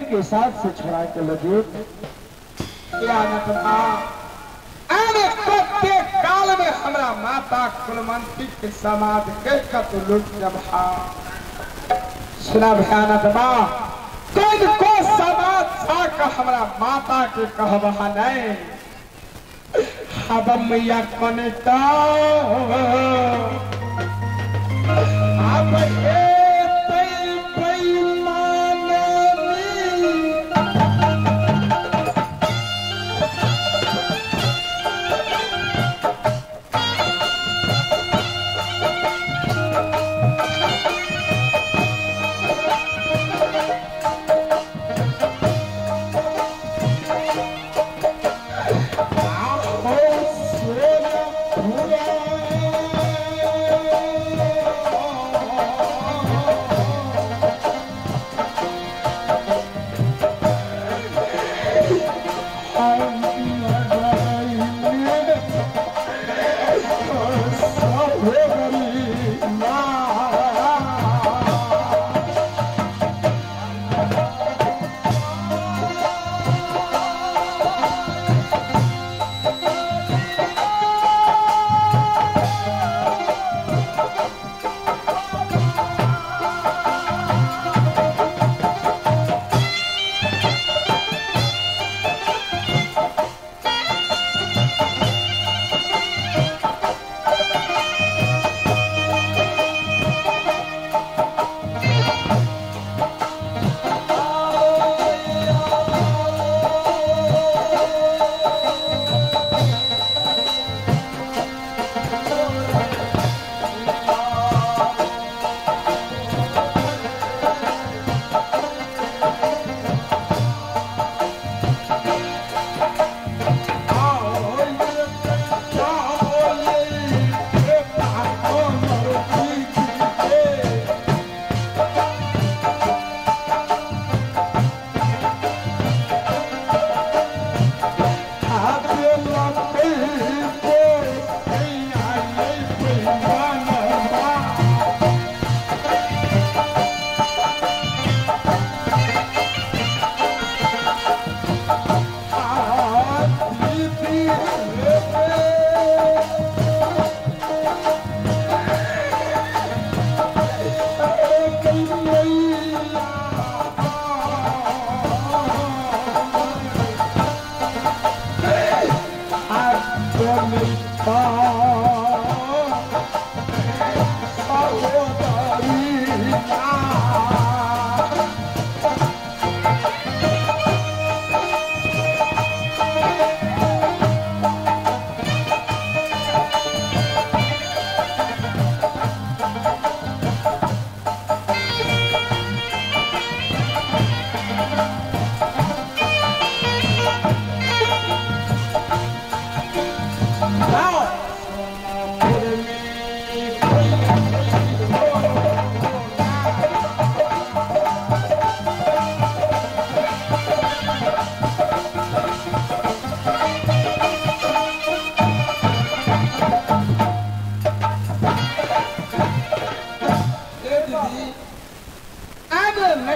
के साथ से छुड़ा के लगे। अरे कते काल में हमरा माता कुलवंती के समाज के कत लुट जब हा सुना भयानक बा कोई को समाज छा हमरा माता के कहबा नहीं अब मैया कनिता अब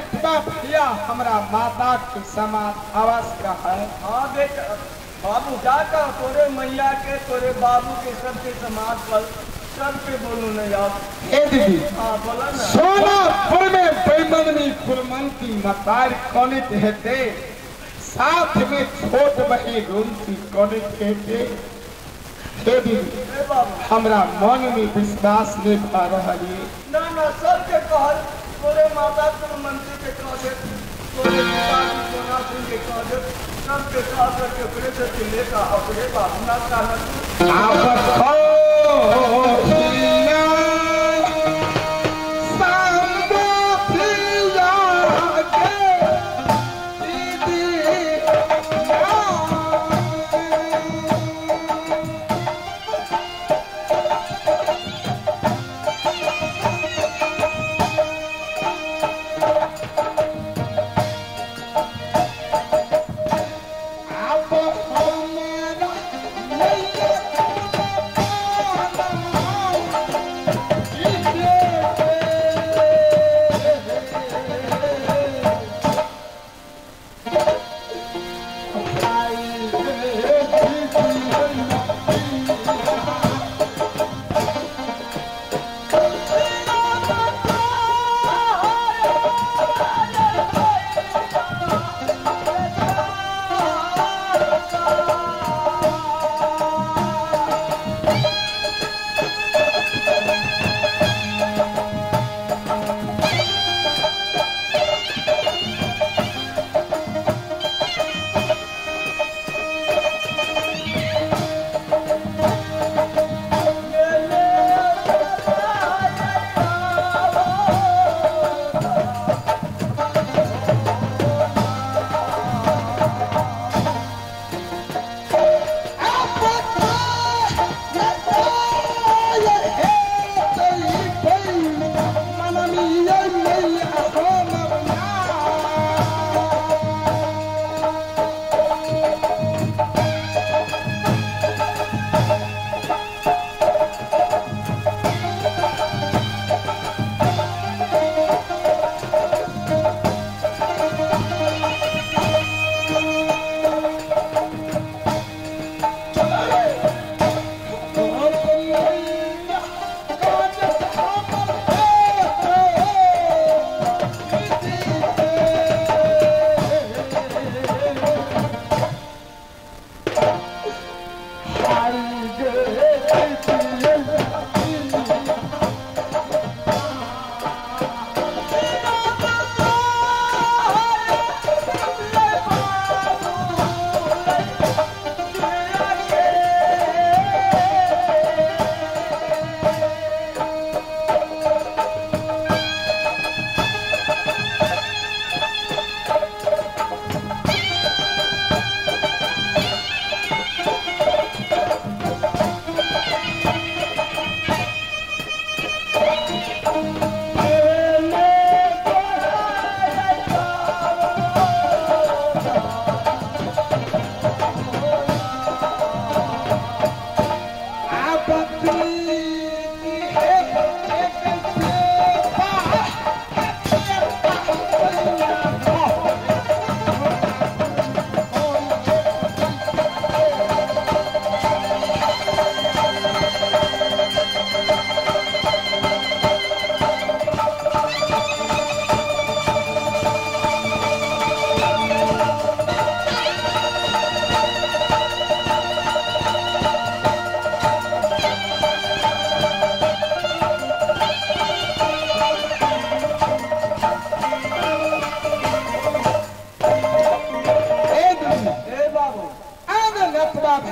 हमरा माता के समाज आवास का है। हाँ बेटा बाबू जाकर तोरे मैया के तोरे बाबू के सबके समाज पर सबके बोलू न यार। ए दीदी हाँ बोला ना। सोनापुर में बेमननी कुलमंती मतार कौनित हेते साथ में छोट बही रुंती कौनित हेते। हे दीदी हमरा मन में विश्वास नहीं भा रहा है। ना ना सबके कहल तोरे माता कुलमंती के कह दे तोरे पिताजी सोना सिंह के कह दे सबके कह करके ओकरे से लेकर ओकरे बाबू ना कहना Oh,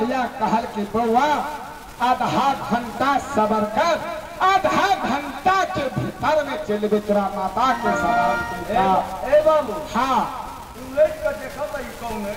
भैया कहल कि बउआ आधा घंटा सबर कर, आधा घंटा के भीतर में चलबे तोरा माता के समान। ए बाबू हाँ तू लेट कर देखा भाई कौन है।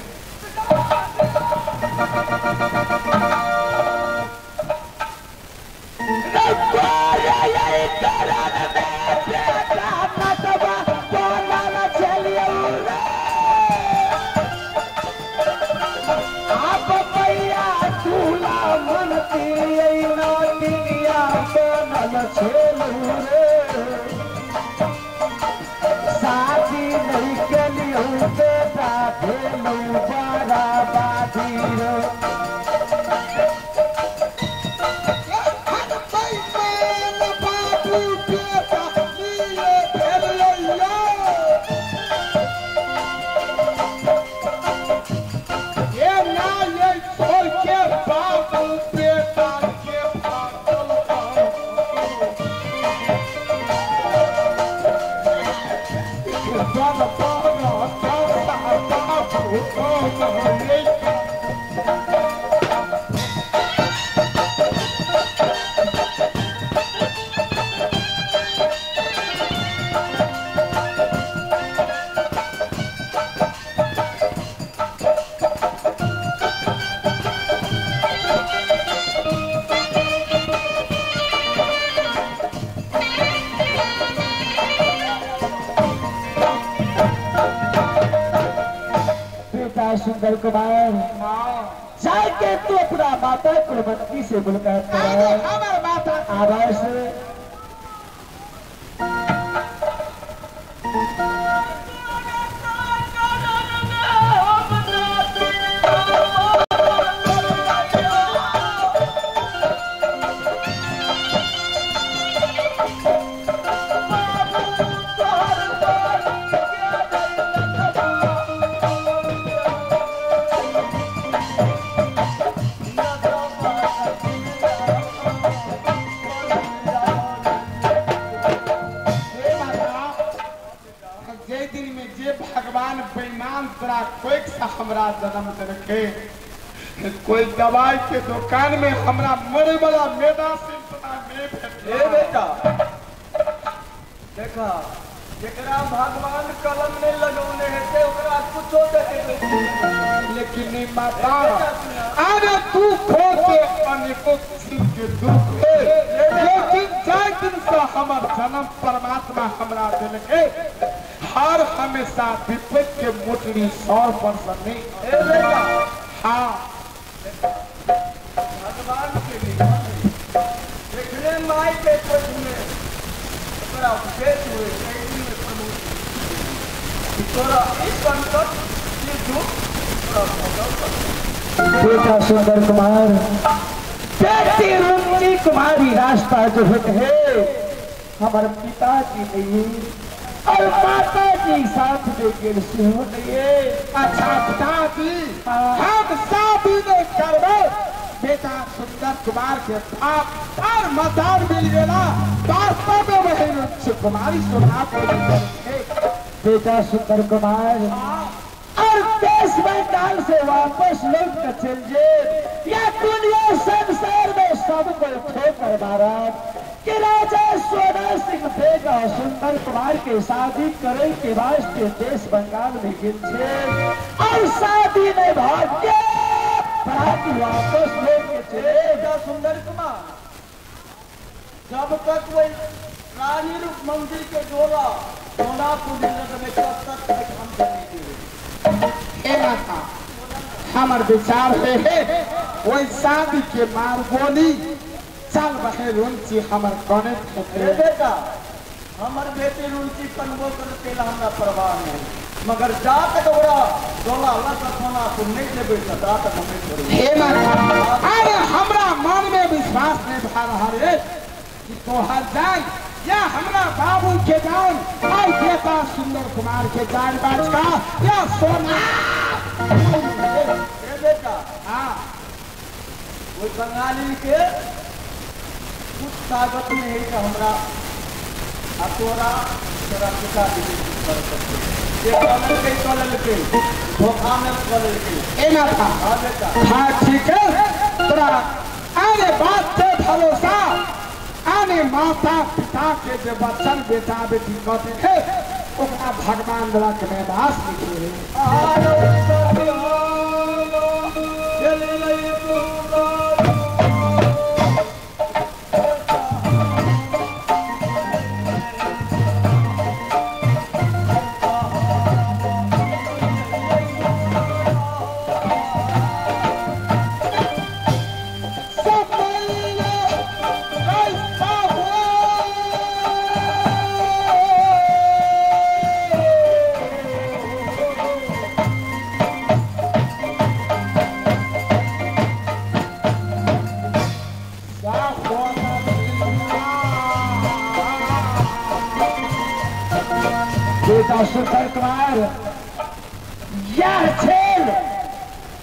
शादी नहीं कलियो बेटा भेलू बड़ा बाधी रे। सुंदर कुमार जाके तू अपना माता कुलवंती से मुलाकात कर। माता आवाज हमरा जन्म देलके कोई दवाई के दुकान में हमरा मरे वाला मेदा सिंपना नहीं भेटल। ए बेटा देखा जेकरा भगवान कलम नहीं लगौने हेते ओकरा कुछो देते, लेकिन माता अरे तू खोते अनेकों किस्म के दुख है, लेकिन जाय दिन से हमर जन्म परमात्मा हमरा देलके हर हमेशा विपद के मोटरी 100% नहीं। हाँ भगवान के देखने माई के पथ में ओकरा उपदेश हुए में प्रभु तोरा इस संकट ये दुख तोरा भोगल। बेटा सुंदर कुमार बेटी रुचि कुमारी रास्ता जो होते है हमारे पिताजी नहीं और माता जी साथ में गेल सेहो नहीं। अच्छा पिताजी हम शादी नहीं करबे। बेटा सुंदर कुमार के बाप और मदार मिल गेला वास्तव में वही रुचि कुमारी स्वभाव। बेटा सुंदर कुमार और देश बंगाल से वापस लौट कर चल जे या दुनिया संसार में सबको ठोकर मारा कि राजा सोना सिंह बेटा सुंदर कुमार के शादी करे के वास्ते देश बंगाल में गिर छे और शादी नहीं भाग के वापस लौट के चले। बेटा सुंदर कुमार जब तक वही रानी रूप मंदिर के डोला सोना पूरी तब तक हम हे माता हमार विचार है वही शादी के मार बोली चल बहे रुचि हमर कने। बेटा हमर बेटी रुचि कनबो करते हमरा परवाह नहीं, मगर जा तक ओकरा डोला लग सोना तुम नहीं देबै ता तक हम नहीं छोड़बै। हे माता अरे हमरा मन में विश्वास नहीं भा रहा रे कि तोहर जान या हमरा बाबू के जान और बेटा सुंदर कुमार के जान बाज का या सोना। हे बेटा हाँ वो बंगाली के कुछ ताकत नहीं है कि हमरा आ तोरा तोरा पिताजी के कर सकते। जे कॉलेज के कॉलेज के धोखा में कॉलेज के एना था। हां बेटा हां ठीक है तोरा आने बात से भरोसा आने माता पिता के जे बच्चन बेटा बेटी कहते हैं ओकरा भगवान द्वारा के बास लिखे है। सुंदर कुमार यह छेल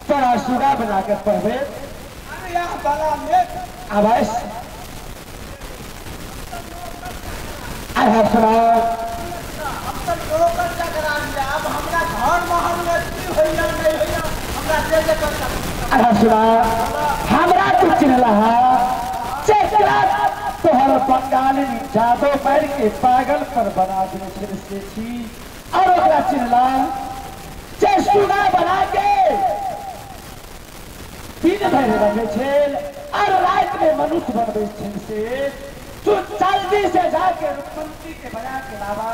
तोरा सुगा बनाकर पढ़बे अवश्य हमरा तू चिन्हला तोहर बंगाली जादो मार के पागल पर बना देने से छी और ओकरा चिन्हला जे सुगा बना के दिन भरि रखे छेल और रात में मनुष्य बनबे छेल से तू जल्दी से जाके रुक्मणी के बना के लावा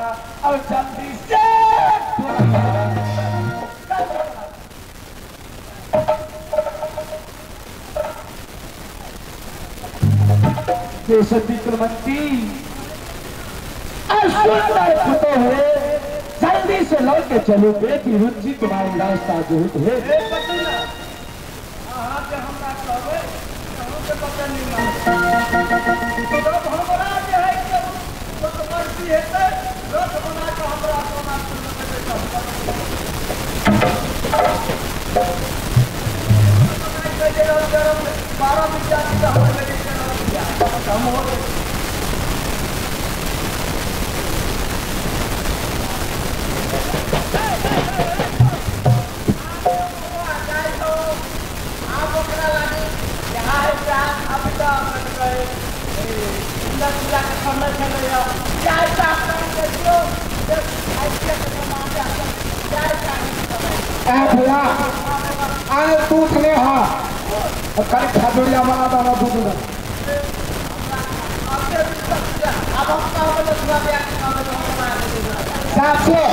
और जल्दी से सती कुलवंती और सुंदर पुतो है जल्दी से लौट के चलो बेटी रुचि तुम्हारी रास्ता जो है। भैया आने दूध ले हा कल खजुरिया बना दाना दूध में सात सौ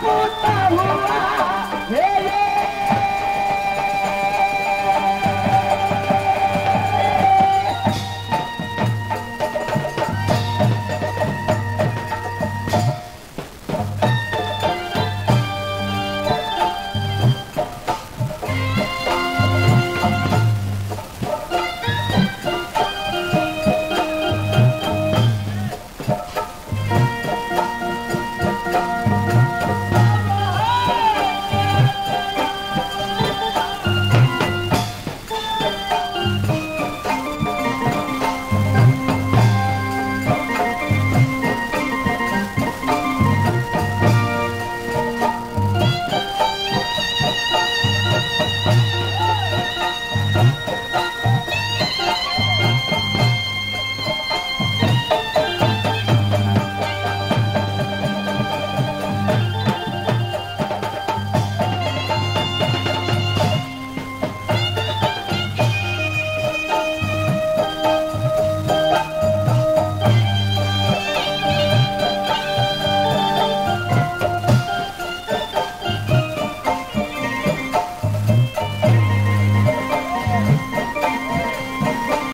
पुता हुआ।